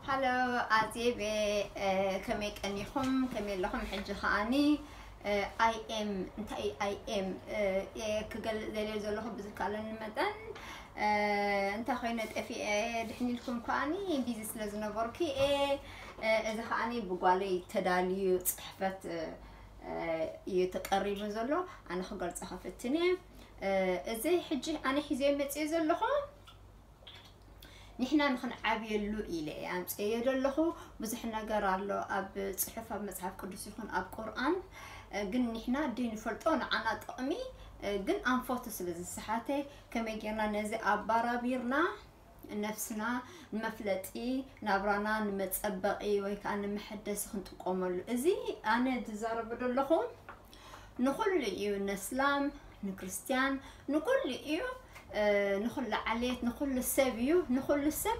ሃሎ ኣዜቤ፣ ከመይ ቀኒኹም? ከመይ ኣለኹም? ሕጂ ከዓኒ ኣይ ኤም እንታይ ኣይ ኤም ክገልጽ ዘልየ ዘለኹ ብዝካለኒ መጠን፣ እንታይ ኮይነ ጠፊኤ ድሕኒልኩም ከዓኒ ቢዚ ስለ ዝነበርኩ እየ። እዚ ከዓኒ ብጓለይ ተዳልዩ ጽሕፈት እዩ ተቀሪቡ ዘሎ። ኣነ ክገልጾ ከፍትን እየ። እዚ ሕጂ ኣነ ሒዘ መጽእ ዘለኹ ንሕና ንኽንዓብየሉ ኢለ ኣምፀዮ ዘለኹ። ብዙሕ ነገር ኣሎ ኣብ ፅሑፍ ኣብ መፅሓፍ ቅዱስ ይኹን ኣብ ቁርኣን፣ ግን ንሕና ደይ ንፈልጦ ንዓና ጥቕሚ ግን ኣንፈቱ ስለ ዝሰሓተ፣ ከመይ ጌርና ነዚ ኣባራቢርና ነፍስና ንመፍለጢ ናብራና ንመፀበቒ ወይ ከዓ ንመሐደሲ ክንጥቀመሉ። እዚ ኣነ ዝዛረበ ዘለኹ ንኹሉ እዩ፣ ነስላም ንክርስትያን ንኩሉ እዩ። ንኩሉ ዓሌት ንኩሉ ሰብ እዩ፣ ንኩሉ ሰብ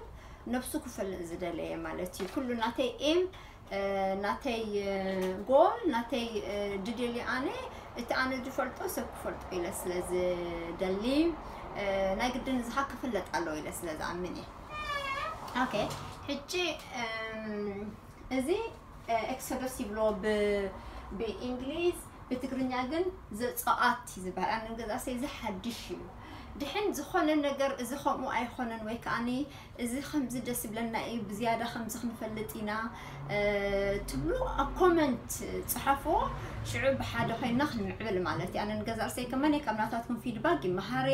ነብሱ ክፈልጥ ዝደለየ ማለት እዩ። ኩሉ ናተይ ኤም ናተይ ጎል ናተይ ድድሊ ኣነ እቲ ኣነ ዝፈልጦ ሰብ ክፈልጦ ኢለ ስለ ዝደሊ ናይ ግድን ዝኻ ክፍለጥ ኣለዎ ኢለ ስለ ዝኣምን እየ። ኦኬ፣ ሕጂ እዚ ኤክሶደስ ይብሎ ብእንግሊዝ፣ ብትግርኛ ግን ዘፀኣት እዩ ዝበሃል። ኣነ ገዛ ሰይ እዚ ሓድሽ እዩ። ድሕን ዝኾነ ነገር እዚ ከምኡ ኣይኮነን ወይ ከዓኒ እዚ ከምዚ ደስ ይብለና እዩ፣ ብዝያዳ ከምዚ ክንፈልጥ ኢና ትብሉ ኣብ ኮመንት ፅሓፍዎ። ሽዑ ብሓደ ኮይና ክንምዕብል ማለት እዩ። ኣነ ንገዛ ርሰይ ከማን ካብ ናታትኩም ፊድባክ ይመሃረ።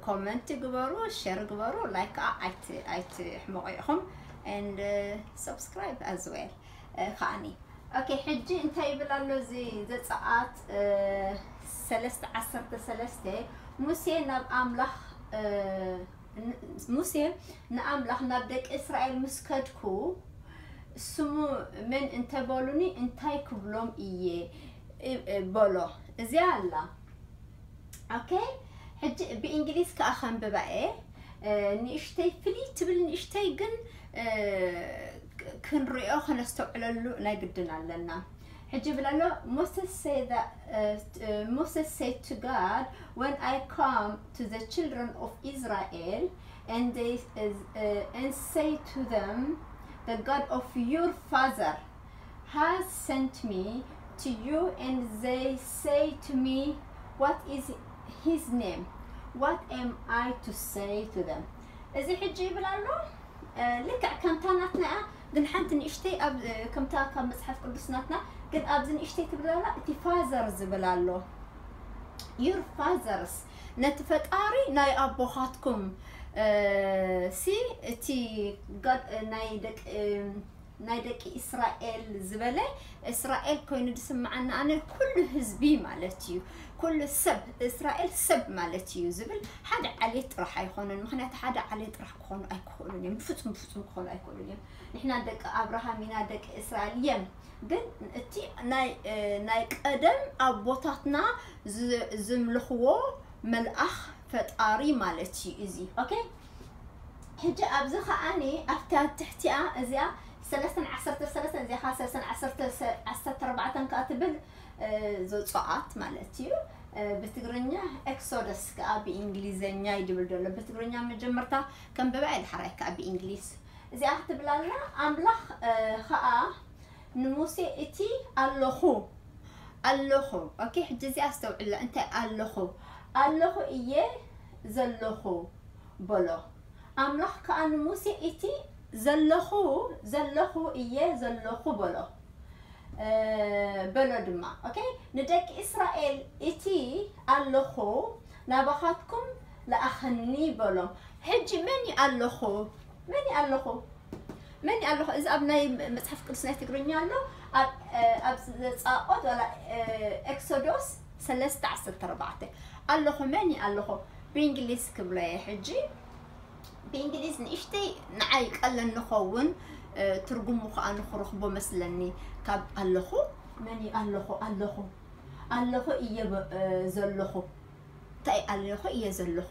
ኮመንት ግበሩ፣ ሸር ግበሩ፣ ላይክ ከዓ ኣይትሕመቑ ኢኹም። And subscribe as well ከዓኒ። ኦኬ፣ ሕጂ እንታይ ይብል ኣሎ እዚ ዘፀኣት ሰለስተ ዓሰርተ ሰለስተ? ሙሴ ናብ ኣምላኽ ሙሴ ንኣምላኽ ናብ ደቂ እስራኤል ምስ ከድኩ ስሙ መን እንተበሉኒ እንታይ ክብሎም እየ በሎ። እዚኣ ኣላ። ኦኬ፣ ሕጂ ብእንግሊዝ ከዓ ከንብባ እየ። ንእሽተይ ፍልይ ትብል ንእሽተይ ግን ክንሪኦ ከነስተውዕለሉ ናይ ግድን ኣለና። ሕጂ ይብል ኣሎ Moses said to God, when I come to the children of Israel and they and say to them, the God of your father has sent me to you, and they say to me, what is his name? What am I to say to them? እዚ ሕጂ ይብል ኣሎ ልክዕ ከምታ ናትና እያ፣ ግን ሓንቲ ንእሽተይ ኣብ ከምታ ካብ መጽሓፍ ቅዱስ ናትና ግን ኣብዚ ንእሽተይ ትብል ኣላ። እቲ ፋዘር ዝብል ኣሎ፣ your fathers፣ ነቲ ፈጣሪ ናይ ኣቦኻትኩም ሲ እቲ ናይ ደቂ ናይ ደቂ እስራኤል ዝበለ እስራኤል ኮይኑ ዝስምዓና ኣነ ኩሉ ህዝቢ ማለት እዩ። ኩሉ ሰብ እስራኤል ሰብ ማለት እዩ ዝብል ሓደ ዓሌት ጥራሕ ኣይኮነን። ምክንያቱ ሓደ ዓሌት ጥራሕ ክኾኑ ኣይክኽእሉን እዮም። ብፍጹም ብፍጹም ክኾኑ ኣይክእሉን እዮም። ንሕና ደቂ ኣብርሃም ኢና፣ ደቂ እስራኤል እዮም። ግን እቲ ናይ ቀደም ኣቦታትና ዝምልኽዎ መልኣኽ ፈጣሪ ማለት እዩ እዚ። ኦኬ፣ ሕጂ ኣብዚ ከዓኒ ኣብታ ትሕቲኣ እዚኣ ሰለስተን ዓሰርተ ሰለስተን እዚኣ ከዓ ሰለስተን ዓሰርተ ዓሰርተ ኣርባዕተን ከዓ ትብል ዘፀኣት ማለት እዩ። ብትግርኛ ኤክሶደስ ከዓ ብእንግሊዘኛ ይድብል ዘሎ። ብትግርኛ መጀመርታ ከንብባ እየ፣ ድሓራይ ከዓ ብእንግሊዝ። እዚኣ ክትብል ኣላ። ኣምላኽ ከዓ ንሙሴ እቲ ኣለኹ ኣለኹ። ኦኬ፣ ሕጂ እዚኣ ኣስተውዕላ። እንታይ ኣለኹ? ኣለኹ እየ ዘለኹ በሎ። ኣምላኽ ከኣ ንሙሴ እቲ ዘለኹ ዘለኹ እየ ዘለኹ በሎ። በሎ ድማ። ኦኬ፣ ንደቂ እስራኤል እቲ ኣለኹ ናባኻትኩም ለኣኸኒ በሎም። ሕጂ መን እዩ ኣለኹ? መን እዩ ኣለኹ? መን ኣለኹ? እዚ ኣብ ናይ መጽሓፍ ቅዱስ ናይ ትግርኛ ኣሎ። ኣብ ኣብ ዘጻቆት ወላ ኤክሶዶስ ሰለስተ ዓሰርተ ኣርባዕተ ኣለኹ። መን ኣለኹ? ብእንግሊዝ ክብሎ እየ ሕጂ። ብእንግሊዝ ንእሽተይ ንዓይ ቀለል ንኸውን፣ ትርጉሙ ከኣ ንኽረኽቦ መስለኒ። ካብ ኣለኹ መን ኣለኹ? ኣለኹ ኣለኹ እየ ዘለኹ። እንታይ ኣለኹ እየ ዘለኹ?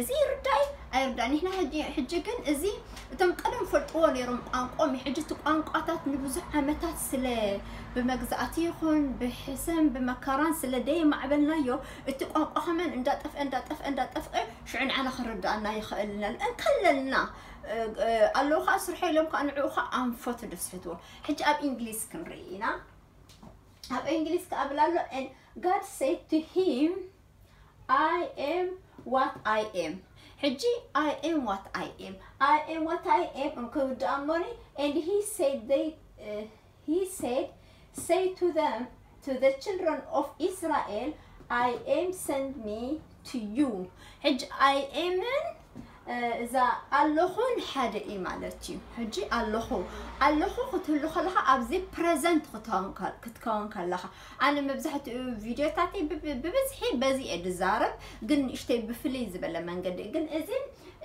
እዚ ይርዳይ ኣይርዳእን። ንሕና ሕጂ ግን እዚ እቶም ቀደም ፈልጥዎ ነይሮም ቋንቋም፣ ሕጂ እቲ ቋንቋታት ንብዙሕ ዓመታት ስለ ብመግዛእቲ ይኹን ብሕሰም ብመከራን ስለ ደየማዕበልናዮ፣ እቲ ቋንቋ ከመን እንዳጠፍአ እንዳጠፍአ እንዳጠፍአ ሽዑ ንዓና ክርዳእና ይኽእል እንከለልና ኣለዉ ከዓ ስርሖ ኢሎም ከዓ ንዕኡ ከዓ ኣንፈቱ ደስሕትዎ። ሕጂ ኣብ እንግሊዝ ክንርኢ ኢና። ኣብ እንግሊዝ ከዓ ብላ ኣሎ፣ and God said to him, I am what I am. ሕጂ I am what I am, I am what I am እንክውድኣ እሞኒ፣ and he said they, uh, he said, say to them, to the children of Israel, I am sent me to you. ሕጂ I am ን እዛ ኣለኹ ንሓደ እዩ ማለት እዩ። ሕጂ ኣለኹ ኣለኹ ክትህሉ ከለኻ ኣብዚ ፕረዘንት ክትከውን ከለኻ፣ ኣነ መብዛሕትኡ ቪድዮታተይ ብብዝሒ በዚ እየ ዝዛረብ፣ ግን ንእሽተይ ብፍልይ ዝበለ መንገዲ። ግን እዚ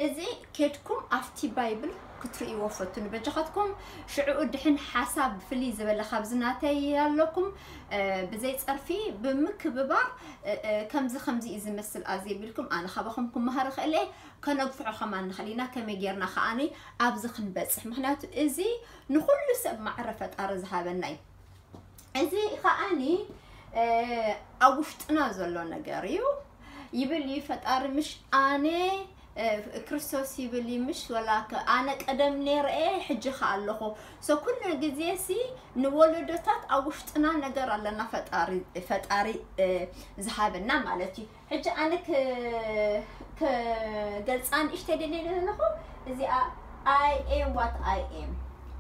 እዚ ኬድኩም ኣብቲ ባይብል ክትርእይዎ ፈትኑ በጃኻትኩም። ሽዕኡ ድሕን ሓሳብ ፍልይ ዝበለ ካብዚ ናተይ ኣለኩም። ብዘይ ጸርፊ ብምክብባር ከምዚ ከምዚ እዩ ዝመስል ኣዜ ቢልኩም ኣነ ካባኹም ክመሃር እኽእል እየ። ከነግፍዖ ከማን ንኽእል ኢና። ከመይ ጌርና ከኣኒ ኣብዚ ክንበጽሕ? ምኽንያቱ እዚ ንኹሉ ሰብ ማዕረ ፈጣሪ ዝሃበና እዩ። እዚ ከኣኒ ኣብ ውሽጥና ዘሎ ነገር እዩ ይብል እዩ ፈጣሪ። ምሽ ኣነ ክርስቶስ ይብል እዩ ምሽ ወላ ኣነ ቀደም ነይረ እየ ሕጂ ከ ኣለኹ። ሶ ኩሉ ግዜ ሲ ንወለዶታት ኣብ ውሽጥና ነገር ኣለና ፈጣሪ ፈጣሪ ዝሃበና ማለት እዩ። ሕጂ ኣነ ክገልፃ ንእሽተይ ደልየ ዘለኹ እዚኣ I am what I am.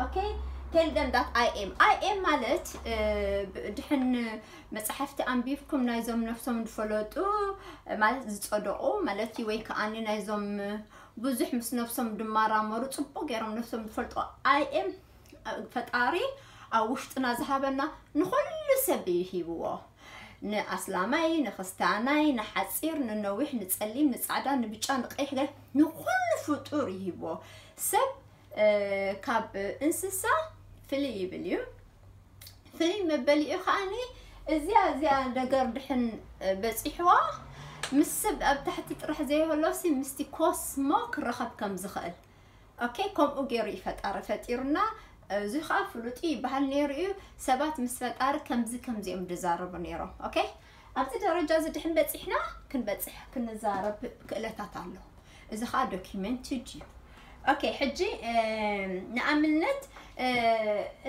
Okay, tell them that I am. I am ማለት ድሕን መፅሓፍቲ ኣንቢብኩም ናይዞም ነፍሶም ዝፈለጡ ማለት ዝፀደቑ ማለት ወይ ከዓ ናይዞም ብዙሕ ምስ ነፍሶም ድማራመሩ ፅቡቅ ገይሮም ነፍሶም ዝፈልጡ I am ፈጣሪ ኣብ ውሽጥና ዝሃበና ንኹሉ ሰብ እዩ ሂብዎ። ንኣስላማይ፣ ንክስታናይ፣ ንሓፂር፣ ንነዊሕ፣ ንፀሊም፣ ንፃዕዳ፣ ንብጫ፣ ንቀይሕ፣ ንኩሉ ፍጡር ይሂብዎ። ሰብ ካብ እንስሳ ፍልይ ይብል እዩ። ፍልይ መበሊኡ ከዓኒ እዚኣ እዚኣ ነገር ድሕን በፂሕዋ ምስ ሰብ ኣብ ታሕቲ ጥራሕ ዘይበሎሲ ምስቲ ኮስሞ ክረኸብ ከም ዝኽእል። ኦኬ፣ ከምኡ ገይሩ እዩ ፈጣሪ ፈጢሩና። እዚ ከዓ ፍሉጥ ይበሃል ነይሩ እዩ። ሰባት ምስ ፈጣሪ ከምዚ ከምዚ እዮም ዝዛረቡ ነይሮም። ኦኬ፣ ኣብዚ ደረጃ እዚ ድሕን በፂሕና ክንበፅሕ ክንዛረብ ክእለታት ኣሎ። እዚ ከዓ ዶኪመንትድ እዩ። ኦኬ፣ ሕጂ ንኣብነት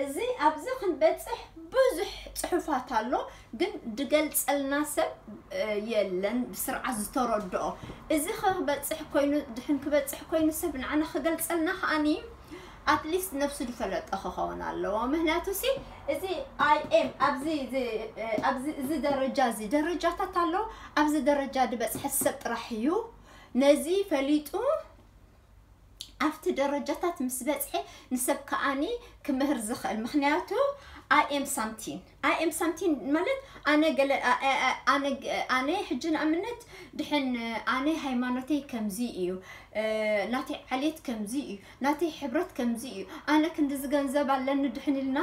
እዚ ኣብዚ ክንበፅሕ ብዙሕ ፅሑፋት ኣሎ፣ ግን ድገልፀልና ሰብ የለን ብስርዓት ዝተረድኦ። እዚ ክበፅሕ ኮይኑ ድሕን ክበፅሕ ኮይኑ ሰብ ንዓና ክገልፀልና ከዓኒ ኣትሊስት ነብሱ ዝፈለጠ ክኸውን ኣለዎ። ምክንያቱ ሲ እዚ I am ኣብዚ እዚ ደረጃ እዚ ደረጃታት ኣሎ። ኣብዚ ደረጃ ዝበፅሐ ሰብ ጥራሕ እዩ ነዚ ፈሊጡ ኣብቲ ደረጃታት ምስ በፅሐ ንሰብ ከዓኒ ክምህር ዝኽእል። ምክንያቱ I am something, I am something ማለት ኣነ ገለ ኣነ ሕጂ ንኣብነት ድሕን ኣነ ሃይማኖተይ ከምዚ እዩ፣ ናተይ ዓሌት ከምዚ እዩ፣ ናተይ ሕብረት ከምዚ እዩ፣ ኣነ ክንድዚ ገንዘብ ኣለኒ ድሕን ኢልና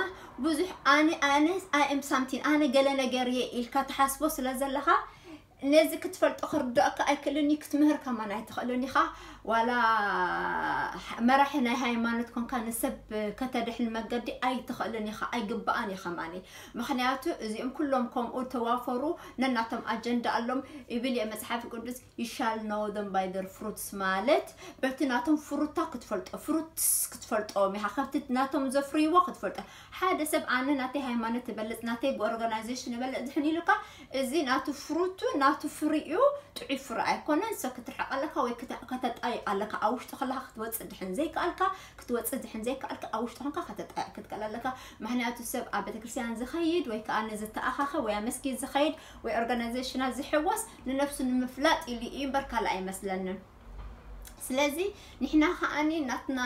ብዙሕ ኣነ ኣነ I am something ኣነ ገለ ነገር እየ ኢልካ ትሓስቦ ስለ ዘለኻ ነዚ ክትፈልጦ ክርድኣካ ኣይክእልን እዩ። ክትምህር ከማን ኣይትኽእልን ኢኻ። ዋላ መራሒ ናይ ሃይማኖት ኮንካ ንሰብ ከተድሕን መገዲ ኣይትኽእልን ኢኻ፣ ኣይግብኣን እዩ ከማኒ። ምኽንያቱ እዚኦም ኩሎም ከምኡ ተዋፈሩ ነናቶም ኣጀንዳ ኣሎም ይብል እየ መጽሓፍ ቅዱስ። You shall know them by their fruits ማለት በቲ ናቶም ፍሩታ ክትፈልጦ፣ ፍሩትስ ክትፈልጦም ኢኻ። ካብቲ ናቶም ዘፍርይዎ ክትፈልጦ። ሓደ ሰብ ኣነ ናተይ ሃይማኖት እበልጽ፣ ናተይ ኦርጋናይዜሽን እበልጽ ድሕን ኢሉካ እዚ ናቱ ፍሩቱ ናቱ ፍሪኡ ጥዑይ ፍረ ኣይኮነን። ሰብ ክትርሕቕ ኣለካ ወይ ከተጣይቕ ኣለካ። ኣብ ውሽጢ ከለካ ክትወፅእ ድሕን ዘይከኣልካ ክትወፅእ ድሕን ዘይከኣልካ ኣብ ውሽጢ ኮንካ ከተጣይቕ ክትከል ኣለካ። ምክንያቱ ሰብ ኣብ ቤተክርስትያን ዝኸይድ ወይ ከዓ ንዝተኣኻኸ ወይ ኣብ መስጊድ ዝኸይድ ወይ ኦርጋናይዜሽናት ዝሕወስ ንነፍሱ ንምፍላጥ ኢሉ እዩ እምበር ካልእ ኣይመስለንን። ስለዚ ንሕና ከዓኒ ናትና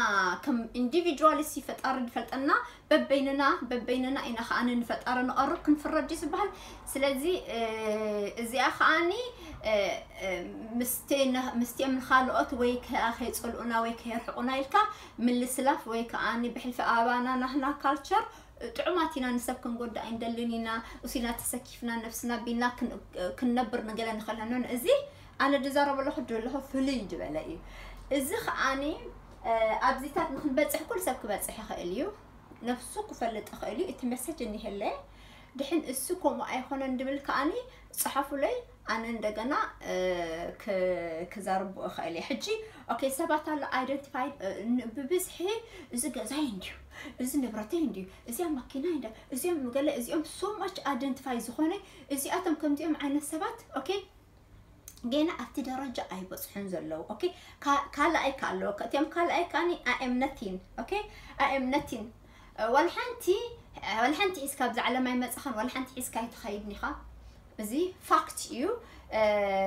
ከም ኢንዲቪጁዋልስ ፈጣሪ ዝፈልጠና በበይንና በበይንና ኢና ከዓኒ ንፈጣሪ ንቐርብ ክንፍረድ እዩ ዝበሃል። ስለዚ እዚኣ ከዓኒ ምስቲኦም ንካልኦት ወይ ከይፀልኡና ወይ ከየርሕቁና ኢልካ ምልስላፍ ወይ ከዓኒ ብሕልፊ ኣባና ናህና ካልቸር ጥዑማት ኢና፣ ንሰብ ክንጎዳእ ኣይንደልን ኢና። እሱ ኢና ተሰኪፍና ነብስና ቢና ክንነብር ንገለ ንኽእል። እዚ ኣነ ድዛረበ ኣለኹ ድለኹ ፍልይ ዝበለ እዩ። እዚ ከዓኒ ኣብዚታት ንክንበፅሕ ኩሉ ሰብ ክበፅሕ ይኽእል እዩ። ነፍሱ ክፈልጥ ይኽእል እዩ። እቲ መሰጅ እኒሀለ ድሕን እሱ ከምኡ ኣይኮነን ድብል ከዓኒ ፀሓፉለይ። ኣነ እንደገና ክዛርቡ እኽእል እየ። ሕጂ ኦኬ ሰባት ኣሎ ኣይደንቲፋይ ብብዝሒ እዚ ገዛይ እንድዩ፣ እዚ ንብረተይ እንድዩ፣ እዚኣ ማኪና እንደ እዚኦም ገለ እዚኦም so much identify ዝኾነ እዚኣቶም ከምዚኦም ዓይነት ሰባት ኦኬ ገና ኣብቲ ደረጃ ኣይበፅሑን ዘለዉ። ኦኬ ካልኣይ ከ ኣለዎ ከእትዮም ካልኣይ ከኣኒ I am nothing። ኦኬ I am nothing። ዋላ ሓንቲ ዋላ ሓንቲ ሒዝካ ኣብዚ ዓለም ኣይመፅኻን ዋላ ሓንቲ ሒዝካ ኣይትኸይድን ኢኻ። እዚ ፋክት እዩ።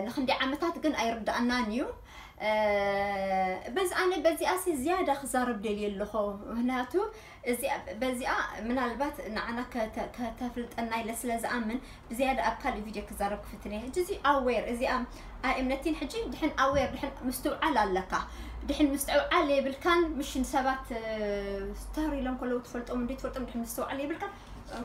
ንክንዲ ዓመታት ግን ኣይርዳእናን እዩ። በዚ ኣነ በዚኣ ሲ ዝያዳ ክዛረብ ደልየ ኣለኹ። ምክንያቱ በዚኣ ምናልባት ንዓና ከተፍልጠና ኢለ ስለ ዝኣምን ብዝያዳ ኣብ ካልእ ቪድዮ ክዛረብ ክፍትን እየ። ሕጂ እዚ ኣዌር እዚኣ ኣይእምነቲን ሕጂ ድሕን ኣዌር ድሕን ምስትውዓል ኣለካ። ድሕን ምስትውዓል የብልካን ምሽ ንሰባት ተር ኢሎም ከለዉ ትፈልጦም እንዲ ትፈልጦም ድሕን ምስትውዓል የብልካን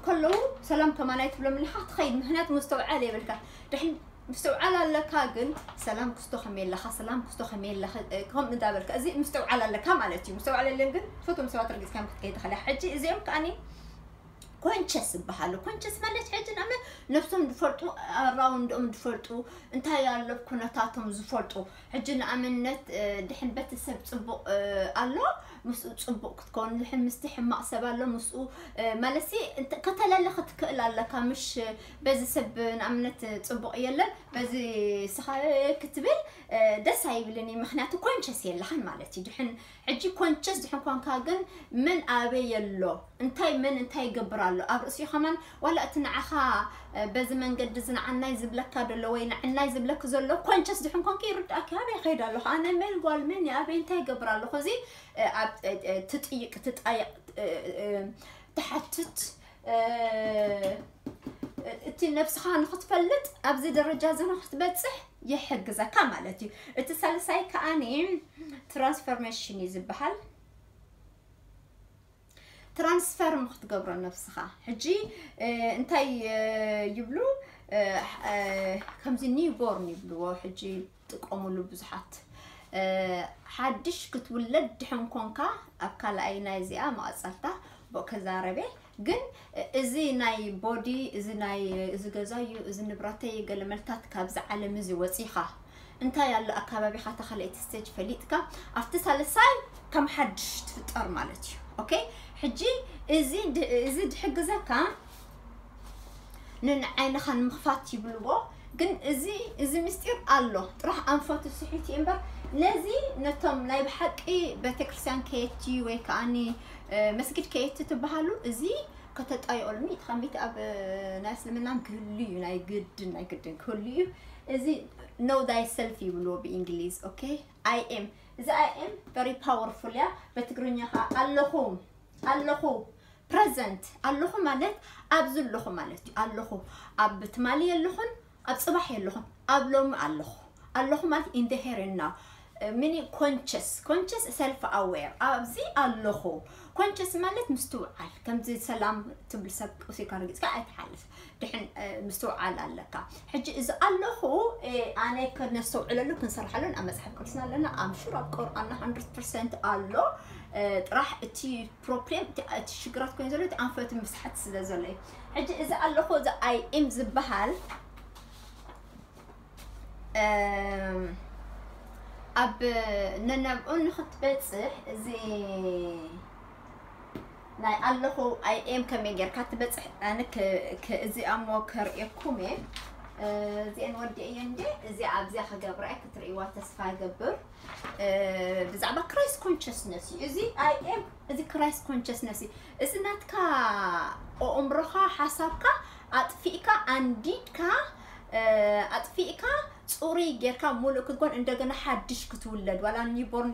ከለዉ ሰላም ከማን ኣይትብሎም ኢኻ ትኸይድ። ምክንያቱ ምስትውዓል የብልካ። ድሕን ምስትውዓል ኣለካ ግን ሰላም ክስቶ ከመይ ኣለኻ ሰላም ክስቶ ከመይ ኣለኻ ከምኡ እንዳበልካ እዚ ምስትውዓል ኣለካ ማለት እዩ። ምስትውዓል የለን ግን ትፈትዎም ሰባት ረጊፅካዮም ክትከይድ ትኽእል ኢኻ። ሕጂ እዚኦም ከዓኒ ኮንቸስ ይበሃሉ። ኮንቸስ ማለት ሕጂ ንኣመ ነብሶም ዝፈልጡ ኣራውንዶም ዝፈልጡ እንታይ ኣሎ ኩነታቶም ዝፈልጡ ሕጂ ንኣመነት ድሕን በቲ ሰብ ፅቡቕ ኣሎ ምስኡ ፅቡቕ ክትከውን ድሕን ምስቲ ሕማቕ ሰብ ኣሎ ምስኡ ማለትሲ ከተለለ ክትክእል ኣለካ ምሽ በዚ ሰብ ንኣምነት ፅቡቕ የለን በዚ ስኻ ክትብል ደስ ኣይብልን እዩ። ምክንያቱ ኮንቸስ የለኻን ማለት እዩ። ድሕን ሕጂ ኮንቸስ ድሕን ኮንካ ግን መን ኣበይ የሎ እንታይ መን እንታይ ይገብር ኣሎ ኣብ ርእሲኡ ከማን ዋላ እቲ ንዓኻ በዚ መንገዲ እዚ ንዓናይ ዝብለካ ዘሎ ወይ ንዓናይ ዝብለክ ዘሎ ኮንቸስ ድሕን ኮንክ ይርዳእክ ኣበይ ከይድ ኣለኹ ኣነ መን ጓል መን ኣበይ እንታይ ይገብር ኣለኹ እዚ ትጥይቅ ትጣየቅ ትሓትት እቲ ነብስኻ ንክትፈልጥ ኣብዚ ደረጃ እዚ ንክትበፅሕ ይሕግዘካ ማለት እዩ። እቲ ሳልሳይ ከዓኒ ትራንስፎርሜሽን እዩ ዝበሃል። ትራንስፈርም ክትገብሮ ነብስኻ ሕጂ እንታይ ይብሉ ከምዚ ኒውቦርን ይብልዎ ሕጂ ጥቀሙሉ ብዙሓት ሓድሽ ክትውለድ ድሕን ኮንካ ኣብ ካልኣይ ናይ እዚኣ መቐፀልታ ብኡ ከዛረበ ግን እዚ ናይ ቦዲ እዚ ናይ እዚ ገዛዩ እዚ ንብረተይ ገለመልታት ካብዚ ዓለም እዚ ወፂኻ እንታይ ኣሎ ኣካባቢኻ ተኸለይቲ ስቴጅ ፈሊጥካ ኣብቲ ሳልሳይ ከም ሓድሽ ትፍጠር ማለት እዩ። ኦኬ ሕጂ እዚ እዚ ድሕግዘካ ንዓይንኻ ንምኽፋት ይብልዎ። ግን እዚ እዚ ምስጢር ኣሎ ጥራሕ ኣንፈቱ ስሒት እዩ እምበር ነዚ ነቶም ናይ ብሓቂ ቤተክርስትያን ከየቲ ወይ ከዓኒ መስጊድ ከየቲ ትበሃሉ እዚ ከተጣይቆሉ ሚእቲ ካብ ሚእቲ ኣብ ናይ እስልምናን ክህሉ እዩ ናይ ግድን ናይ ግድን ክህሉ እዩ። እዚ know thyself ይብልዎ ብእንግሊዝ። ኦኬ I am እዚ I am very powerful እያ። በትግርኛ ከዓ ኣለኹ ኣለኹ ፕረዘንት ኣለኹ ማለት ኣብዚ ኣለኹ ማለት እዩ። ኣለኹ ኣብ ትማሊ የለኹን ኣብ ፅባሕ የለኹን ኣብ ሎሚ ኣለኹ። ኣለኹ ማለት in the here and now meaning conscious conscious self aware ኣብዚ ኣለኹ። ኮንቸስ ማለት ምስትውዓል ከምዚ ሰላም ትብል ሰብ ቁሲካ ርጊፅካ ኣይትሓልፍ ድሕን ምስትውዓል ኣለካ። ሕጂ እዚ ኣለኹ ኣነ ከነስተውዕለሉ ክንሰርሓሉን ኣብ መፅሓፍ ቅዱስና ኣለና ኣምሹር ኣብ ቆርኣና hundred percent ኣሎ። ጥራሕ እቲ ፕሮብሌም እቲ ሽግራት ኮይኑ ዘሎ እቲ ኣንፈቱ ምስሓት ስለ ዘሎ እዩ። ሕጂ እዚ ኣለኹ እዚ I am ዝበሃል ኣብ ነነብኡ ንክትበፅሕ እዚ ናይ ኣለኹ I am ከመይ ጌርካ ትበፅሕ ኣነ እዚኣ እሞ ከርእየኩም እየ። እዚአን ወዲአ እየ እንጂ እዚኣ ኣብዚኣ ክገብራ እየ ክትርእይዋ ተስፋ ይገብር። ብዛዕባ ክራይስት ኮንሽስነስ እዩ እዚ I am እዚ ክራይስት ኮንሽስነስ እዩ። እዚ ናትካ ኣእምሮኻ ሓሳብካ ኣጥፊእካ ኣንዲድካ ኣጥፊእካ ፅሩይ ጌርካ ሙሉእ ክትኮን እንደገና ሓድሽ ክትውለድ ዋላ ኒውቦርን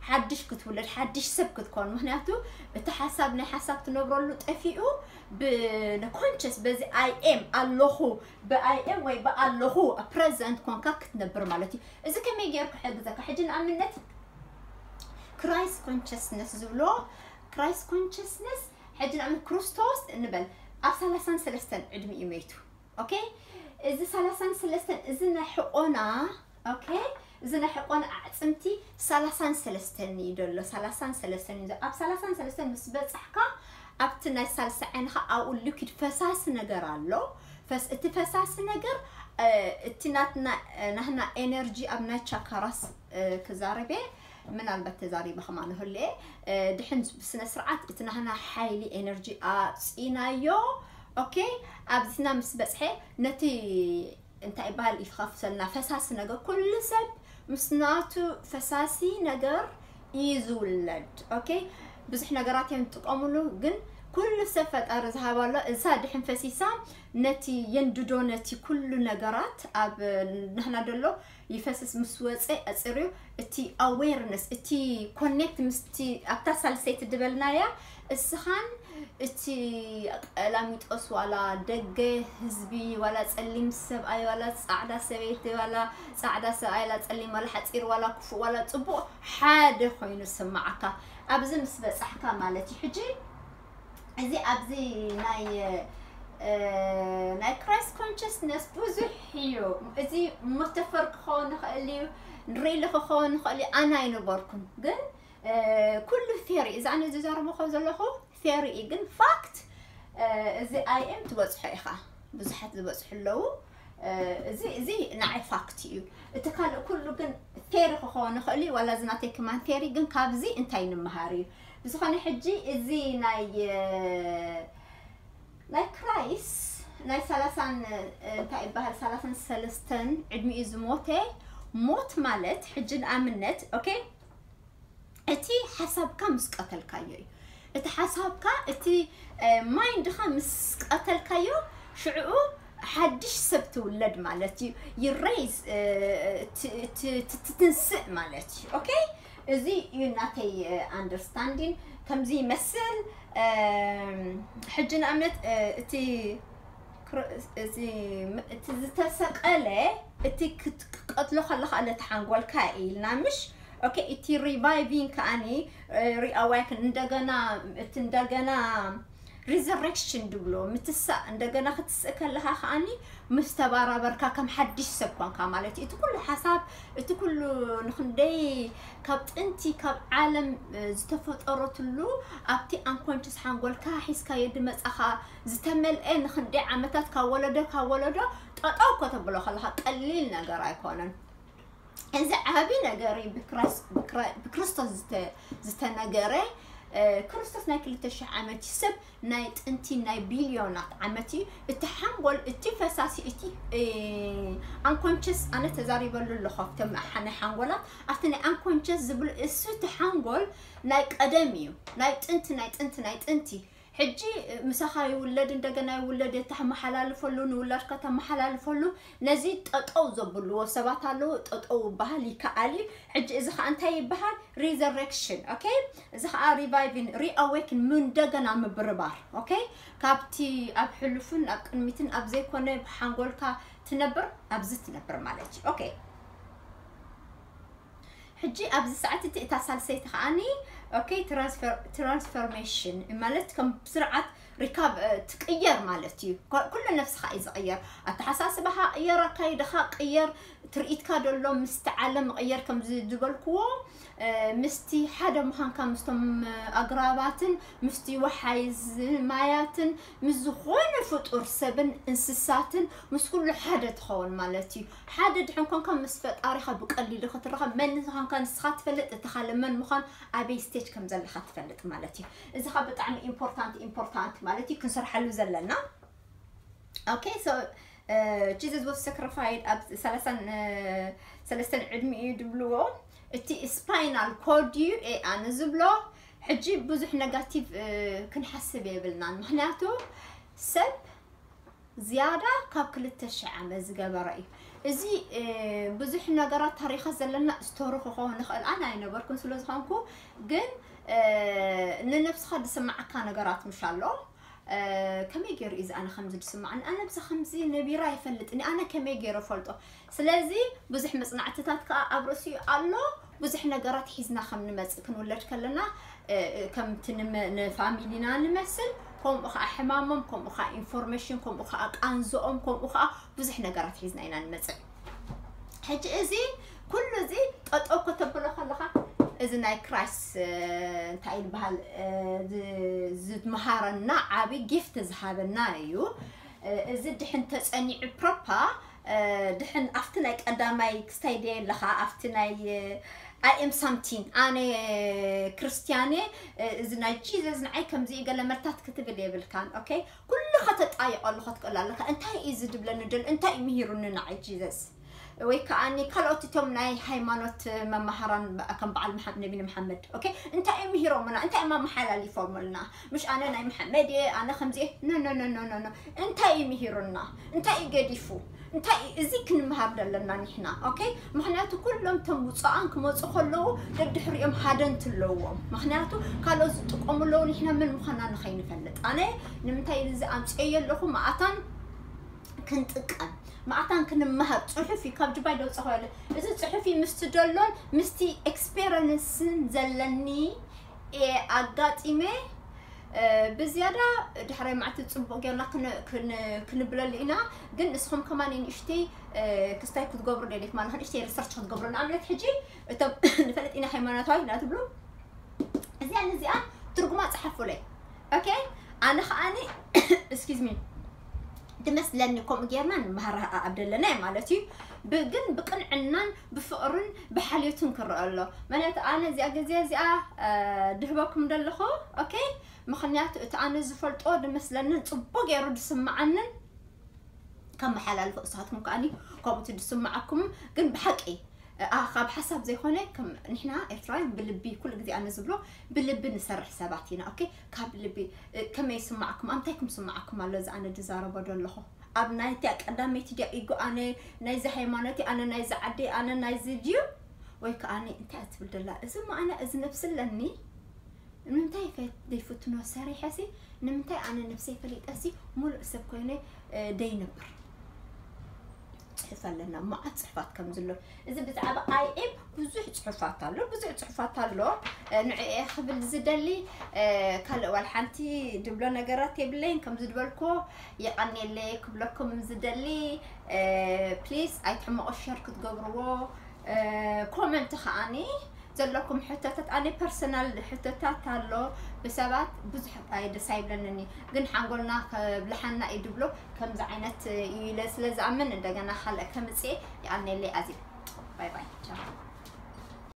ሓድሽ ክትውለድ ሓድሽ ሰብ ክትኮን ምክንያቱ እቲ ሓሳብ ናይ ሓሳብ ትነብረሉ ጠፊኡ ብኮንሽስ በዚ I am ኣለኹ ብ I am ወይ ብኣለኹ ፕረዘንት ኮንካ ክትነብር ማለት እዩ። እዚ ከመይ ገይሩ ክሕግዘካ ሕጂ ንኣብነት ክራይስት ኮንሽስነስ ዝብሎ ክራይስት ኮንሽስነስ ሕጂ ንኣብነት ክርስቶስ ንበል ኣብ ሰላሳን ሰለስተን ዕድሚኡ መይቱ። ኦኬ እዚ ሰላሳን ሰለስተን እዚ ናይ ሕቆና ኦኬ እዚ ናይ ሕቆን ኣዕፅምቲ ሰላሳን ሰለስተን እዩ ዘሎ። ሰላሳን ሰለስተን እዩ። ኣብ ሰላሳን ሰለስተን ምስ በፃሕካ ኣብቲ ናይ ሳልሳይ ዓይንኻ ኣብኡ ሊኩድ ፈሳሲ ነገር ኣሎ። ፈስ እቲ ፈሳሲ ነገር እቲ ናትና ናህና ኤነርጂ ኣብ ናይ ቻካራስ ክዛረቤ ምናልባት ተዛሪበ ከማ ንህልኤ ድሕን ብስነ ስርዓት እቲ ናህና ሓይሊ ኤነርጂ ኣፅኢናዮ። ኦኬ ኣብዚና ምስ በፅሐ ነቲ እንታይ ይበሃል ይኸፍሰልና ፈሳሲ ነገር ኩሉ ሰብ ምስ ናቱ ፈሳሲ ነገር እዩ ዝውለድ። ኦኬ ብዙሕ ነገራት እዮም ዝጥቀሙሉ፣ ግን ኩሉ ሰብ ፈጣሪ ዝሃባሎ እዛ ድሕን ፈሲሳ ነቲ የንድዶ ነቲ ኩሉ ነገራት ኣብ ንሕና ደሎ ይፈስስ ምስ ወፀ ኣፅርዩ እቲ ኣዌርነስ እቲ ኮኔክት ምስቲ ኣብታ ሳልሰይቲ ድበልናያ እስኻን እቲ ቀላሚጦስ ዋላ ደገ ህዝቢ ዋላ ፀሊም ሰብኣይ ዋላ ፃዕዳ ሰበይቲ ዋላ ፃዕዳ ሰብኣይ ዋላ ፀሊም ዋላ ሓፂር ዋላ ክፉእ ዋላ ፅቡቕ ሓደ ኮይኑ ስማዓካ ኣብዚ ምስ በፃሕካ ማለት እዩ። ሕጂ እዚ ኣብዚ ናይ ናይ ክራይስት ኮንሽስነስ ብዙሕ እዩ። እዚ መተፈር ክኸውን ይኽእል እዩ፣ ሪሊ ክኸውን ይኽእል እዩ። ኣነ ኣይነበርኩን ግን ኩሉ ቴሪ እዚ ኣነ ዝዛረቦ ከ ዘለኹ ቴሪ እዩ፣ ግን ፋክት እዚ ኣይ ኤም ትበፅሖ ኢኻ። ብዙሓት ዝበፅሑ ኣለዉ። እዚ እዚ ንዓይ ፋክት እዩ። እቲ ካልእ ኩሉ ግን ቴሪ ክኸውን ይኽእል እዩ፣ ዋላ እዚ ናተይ ክማን ቴሪ ግን ካብዚ እንታይ ንምሃር እዩ። ብዝኾነ ሕጂ እዚ ናይ ናይ ክራይስ ናይ ሰላሳን እንታይ ይበሃል ሰላሳን ሰለስተን ዕድሚኡ ዝሞተ ሞት ማለት ሕጂ ንኣብነት ኦኬ እቲ ሓሳብካ ምስ ቀተልካዮ እዩ። እቲ ሓሳብካ እቲ ማይንድኻ ምስ ቀተልካዮ ሽዕኡ ሓድሽ ሰብ ትውለድ ማለት እዩ። ይረይዝ ትትንስእ ማለት እዩ። ኦኬ እዚ እዩ ናተይ ኣንደርስታንዲን ከምዚ ይመስል። ሕጂ ንኣብነት እቲ እቲ ዝተሰቀለ እቲ ክትቀትሎ ከለካ ኣለቲ ሓንጎልካ ኢልና ምሽ ኦኬ እቲ ሪቫይቪንግ ከኣኒ ሪኣዋይክን እንደገና እቲ እንደገና ሪዘረክሽን ድብሎ ምትሳእ እንደገና ክትስእ ከለካ ከኣኒ ምስ ተባራበርካ ከም ሓድሽ ሰብ ኮንካ ማለት እዩ። እቲ ኩሉ ሓሳብ እቲ ኩሉ ንክንደይ ካብ ጥንቲ ካብ ዓለም ዝተፈጠረትሉ ኣብቲ ኣንኮንሽስ ሓንጎልካ ሒዝካዮ ድመጻኻ ዝተመልአ ንክንደይ ዓመታት ካብ ወለዶ ካብ ወለዶ ጠጠው ከተብሎ ከለካ ቀሊል ነገር ኣይኮነን። እዚ ዓቢ ነገር እዩ። ብክራስ- ብክራ- ብክርስቶስ ዝተ- ዝተነገረ እ፣ ክርስቶስ ናይ ክልተ ሽሕ ዓመት እዩ። ሰብ ናይ ጥንቲ ናይ ቢልዮናት ዓመት እዩ። እቲ ሓንጎል እቲ ፈሳሲ እቲ ኣንኮንሽስ ኣነ ተዛሪበሉ ኣለኹ ኣብቲ ናይ ሓንጎላት ኣብቲ ናይ ኣንኮንሽስ ዝብል እሱ እቲ ሓንጎል ናይ ቀደም እዩ። ናይ ጥንቲ ናይ ጥንቲ ናይ ጥንቲ ሕጂ ምሳኻ ይውለድ እንደገና ይውለድ የተመሓላልፈሉ ንውላድካ ተመሓላልፈሉ ነዚ ጠጠው ዘብልዎ ሰባት ኣለዉ። ጠጠው ይበሃል ይከኣል እዩ። ሕጂ እዚ ከዓ እንታይ ይበሃል? ሪዘረክሽን ኦኬ። እዚ ከዓ ሪቫይቪን ሪኣዌክን እንደገና ምብርባር ኦኬ። ካብቲ ኣብ ሕሉፍን ኣብ ቅድሚትን ኣብ ዘይኮነ ብሓንጎልካ ትነብር ኣብዚ ትነብር ማለት እዩ ኦኬ። ሕጂ ኣብዚ ሰዓት እቲ እታ ሳልሰይቲ ከዓኒ ኦኬ ትራንስፈርሜሽን ማለት ከም ስርዓት ሪካብ ትቅየር ማለት እዩ። ኩሉ ነፍስኻ እዩ ዝቅየር። ኣተሓሳስባኻ ቅየር፣ ኣካይዳኻ ቅየር፣ ትርኢትካ ደሎ ምስቲ ዓለም ቅየር ከም ዝበልክዎ ምስቲ ሓደ ምዃንካ ምስቶም ኣግራባትን ምስቲ ወሓይዝ ማያትን ምስ ዝኾነ ፍጡር ሰብን እንስሳትን ምስ ኩሉ ሓደ ትኸውን ማለት እዩ። ሓደ ድሕን ኮንካ ምስ ፈጣሪኻ ብቀሊሉ ክትራኸብ መን ምዃንካ ንስኻ ትፈልጥ፣ እቲ ካልእ መን ምዃን ኣበይ ስቴጅ ከም ዘለኻ ትፈልጥ ማለት እዩ። እዚ ኻ ብጣዕሚ ኢምፖርታንት ኢምፖርታንት ማለት እዩ ክንሰርሐሉ ዘለና። ኦኬ ሶ ጂዘስ ወስ ሳክሪፋይድ ኣብ ሰላሳን ሰለስተን ዕድሚ እዩ ድብልዎ። እቲ ስፓይናል ኮድ እዩ ኤ ኣነ ዝብሎ። ሕጂ ብዙሕ ነጋቲቭ ክንሓስብ የብልናን፣ ምክንያቱ ሰብ ዝያዳ ካብ ክልተ ሽሕ ዓመት ዝገበረ እዩ። እዚ ብዙሕ ነገራት ታሪኻት ዘለና ስቶሪ ክኸውን ንኽእል ኣነ ኣይነበርኩን ስለ ዝኾንኩ፣ ግን ንነብስኻ ዝስማዓካ ነገራት ምሽ ኣሎ። ከመይ ገይሩ እዩ ኣነ ከምዚ ዝስማዓኒ? ኣነ ብዛ ከምዚ ነቢራ ኣይፈልጥን። ኣነ ከመይ ገይረ ፈልጦ? ስለዚ ብዙሕ መጽናዕትታት ከኣ ኣብ ርእሲኡ ኣሎ። ብዙሕ ነገራት ሒዝና ከም ንመጽእ ክንውለድ ከለና ከምቲ ንፋሚሊና ንመስል፣ ከምኡ ከዓ ሕማሞም፣ ከምኡ ከዓ ኢንፎርሜሽን፣ ከምኡ ከዓ ቃንዝኦም፣ ከምኡ ከዓ ብዙሕ ነገራት ሒዝና ኢና ንመጽእ። ሕጂ እዚ ኩሉ እዚ ጠጠው ከተብሎ ከለኻ፣ እዚ ናይ ክራይስት እንታይ ይበሃል፣ ዝመሃረና ዓብዪ ጊፍት ዝሃበና እዩ። እዚ ድሕን ተፀኒዑ ፕሮፓ፣ ድሕን ኣብቲ ናይ ቀዳማይ ክስታይ ደየ ኣለኻ ኣብቲ ናይ I am something፣ ኣነ ክርስቲያነ፣ እዚ ናይ ጂዘስ ንዓይ ከምዚ እዩ ገለ መርታት ክትብል የብልካን። ኦኬ፣ ኩሉ ከተጣይቀሉ ክትክእል ኣለካ። እንታይ እዩ ዝድብለኒ ደሎ? እንታይ እዩ ምሂሩኒ ንዓይ ጂዘስ? ወይ ከዓኒ ካልኦት እቶም ናይ ሃይማኖት መማሃራን ከም በዓል መሓ- ነቢና መሓመድ፣ ኦኬ፣ እንታይ እዩ ምሂሮምና? እንታይ እዮም ኣመሓላሊፎምልና? ምሽ ኣነ ናይ መሓመድ እየ፣ ኣነ ከምዚ እየ። ኖ ኖ ኖ ኖ ኖ ኖ። እንታይ እዩ ምሂሩና? እንታይ እዩ ገዲፉ? እንታይ እዩ እዚ ክንምሃር ዘለና ንሕና? ኦኬ፣ ምክንያቱ ኩሎም እቶም ውፅኣን ክመፁ ከለዉ ደድሕሪኦም ሃደንት ኣለዎም። ምክንያቱ ካልኦት ዝጥቀሙ ኣለዉ፣ ንሕና መን ምዃና ንኸይንፈልጥ። ኣነ ንምንታይ እዚ ኣምፅኤዮ ኣለኹ? መኣታን ክንጥቀም፣ መኣታን ክንመሃር። ፅሑፍ እዩ ካብ ዱባይ ደውፀ ኮይለ። እዚ ፅሑፍ እዩ ምስቲ ደሎን ምስቲ ኤክስፔረንስን ዘለኒ እየ ኣጋጢመ። ብዝያዳ ድሕራይ መዓልቲ ፅቡቅ ጌርና ክን- ክን- ክንብለሉ ኢና። ግን ንስኹም ከማን ንእሽተይ ክስታይ ክትገብሩ ደልየት ማለት ንእሽተይ ሪሰርች ክትገብሩ። ንኣብነት ሕጂ እቶም ንፈልጥ ኢና ሃይማኖታዊ ኢና ትብሉ፣ እዚኣ ንዚኣ ትርጉማ ፀሓፉለይ። ኦኬ፣ ኣነ ከዓኒ፣ excuse me፣ ትመስለኒ ከምኡ ጌርና ንመሃር ኣብ ደለና ማለት እዩ። ብ- ግን ብቅንዕናን ብፍቅርን ብሓልዮትን ክረአ ኣሎ። ምክንያቱ ኣነ እዚኣ ግዜ እዚኣ ድህበኩም ደለኹ። ኦኬ፣ ምክንያቱ እቲ ኣነ ዝፈልጦ ድመስለንን ፅቡቅ ገይሩ ድስምዓንን ከመሓላልፎ፣ እሳትኩም ከዓኒ ከምኡ ድስምዓኩም። ግን ብሓቂ ካብ ሓሳብ ዘይኮነ፣ ከም ንሕና ኤርትራውያን ብልቢ፣ ኩሉ ግዜ ኣነ ዝብሎ፣ ብልቢ ንሰርሕ ሰባት ኢና። ኦኬ፣ ካብ ልቢ። ከመይ ይስምዓኩም? ኣምታይ ክም ስምዓኩም ኣሎ እዚ ኣነ ድዛረቦ ደለኹ? ኣብ ናይቲያ ቀዳመይቲ ድያ ኢጎ ኣነ ናይዚ ሃይማኖት፣ ኣነ ናይዚ ዓዲ፣ ኣነ ናይዚ ድዩ? ወይ ከዓኒ እንታይ እያ ትብል ደላ? እዚ ማዕና እዚ ነብሲ ኣለኒ። ንምንታይ ፈ- ዘይፍትኖ ሰሪሐሲ? ንምንታይ ኣነ ነብሰይ ፈሊጠሲ ሙሉእ ሰብ ኮይነ ደይነብር? ፅሑፍ ኣለና፣ መዓት ፅሑፋት ከም ዝሎ። እዚ ብዛዕባ I am ብዙሕ ፅሑፋት ኣሎ፣ ብዙሕ ፅሑፋት ኣሎ። ንዕኤ ክብል ዝደሊ ካልእ ዋል ሓንቲ ድብሎ ነገራት የብለይን። ከም ዝድበልኮ የቐኔለይ ክብለኩም ዝደሊ፣ ፕሊስ ኣይትሕመቑ፣ ሸር ክትገብርዎ። ኮመንት ከዓኒ ዘለኩም ሕቶታት፣ ኣነ ፐርሰናል ሕቶታት ኣሎ ብሰባት ብዙሕ ኣይ ደስ ኣይብለንኒ፣ ግን ሓንጎልና ከብልሓና እዩ ድብሎ። ከምዚ ዓይነት እዩ ኢለ ስለ ዝኣምን እንደገና ካልእ ከምፅኤ ይኣነለይ ኣዚ። ባይ ባይ፣ ቻው።